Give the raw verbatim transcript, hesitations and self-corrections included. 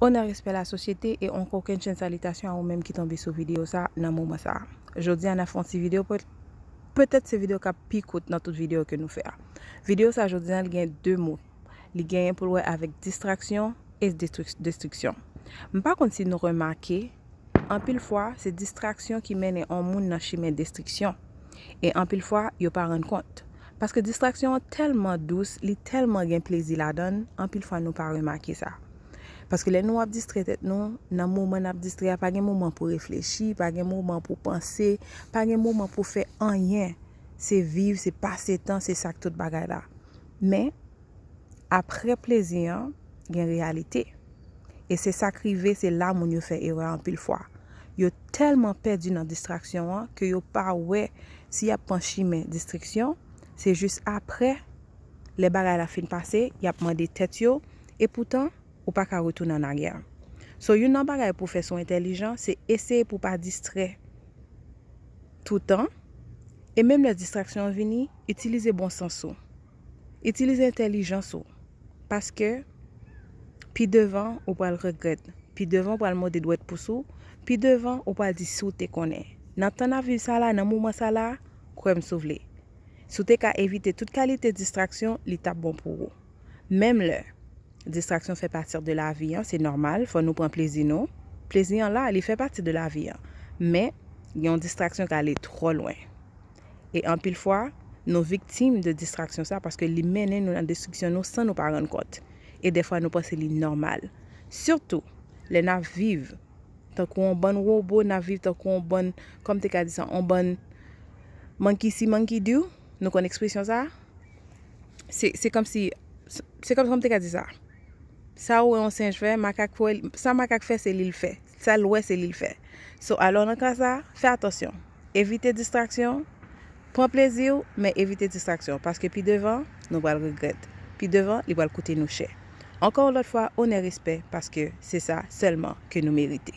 Onè, respè, lasosyete, e yon kokennchenn salitasyon a ou menm ki tonbe sou videyo sa nan moman sa. Jodi a n ap fè yon ti videyo, pe- petèt se videyo k ap pi kout nan tout videyo ke nou fè a. Videyo sa jodi a, li gen de mo. Li genyen pou l wè avèk distraksyon e destrik- destriksyon. M pa konn si nou remake, anpil fwa, se distraksyon ki mennen yon moun nan chimen destriksyon. E anpil fwa, yo pa rann kont. Paske distraksyon an tèlman dous, li tèlman gen plezi ladan l, anpil fwa nou pa remake sa. Paske lè nou ap distrè tèt nou, nan moman n ap distrè a, pa gen moman pou reflechi, pa gen moman pou panse, pa gen moman pou fè anyen. Se viv, se pase tan, se sa k tout bagay la. Men, apre plezi an, gen reyalite. E se sa k rive, se la moun yo fè erè anpil fwa. Yo tèlman pèdi nan distraksyon an ke yo pa wè si y ap pran chimen distriksyon, se jis apre, lè bagay la fin pase, y ap mande tèt yo, e poutan, ou pa ka retounen an aryè. So, youn nan bagay pou fè sou entèlijan, se eseye pou pa distrè toutan, e menm lè distraksyon an vini, itilize bon sans ou. Itilize entèlijans ou. Paske, pi devan, ou pral regrèt. Pi devan, ou pral mòde dwèt pous ou. Pi devan, ou pral di si w te konnen. Nan tan n ap viv sa la, nan moman sa la, kwè m si w vle. Si w te ka evite tout kalite distraksyon, li t ap bon pou ou. Menm lè distraksyon fè pati de lavi an, se nòmal, fò nou pran plezi nou. Plezi an la, li fè pati de lavi an. Men, gen yon distraksyon k ale twò lwen. E anpil fwa, nou viktim de distraksyon sa paske li mennen nou nan destriksyon nou san nou pa rann kont. E dèfwa nou panse li nòmal. Sitou, lè n ap viv tankou yon bann wobo, n ap viv tankou yon bann, kòm te ka di sa, yon bann monkey see, monkey do. Nou konn ekspresyon sa? Se, se kòmsi, se kòmsi, kòm te ka di sa. Sa ou wè yon senj fè, makak fè, sa makak fè, se li l fè. Sa l wè, se li l fè. So, alò, nan ka sa, fè atansyon. Evite distraksyon. Pran plezi w, men evite distraksyon. Paske pi devan, nou pral regrèt. Pi devan, li pral koute nou chè. Ankò yon lòt fwa, onè, respè, paske se sa sèlman ke nou merite.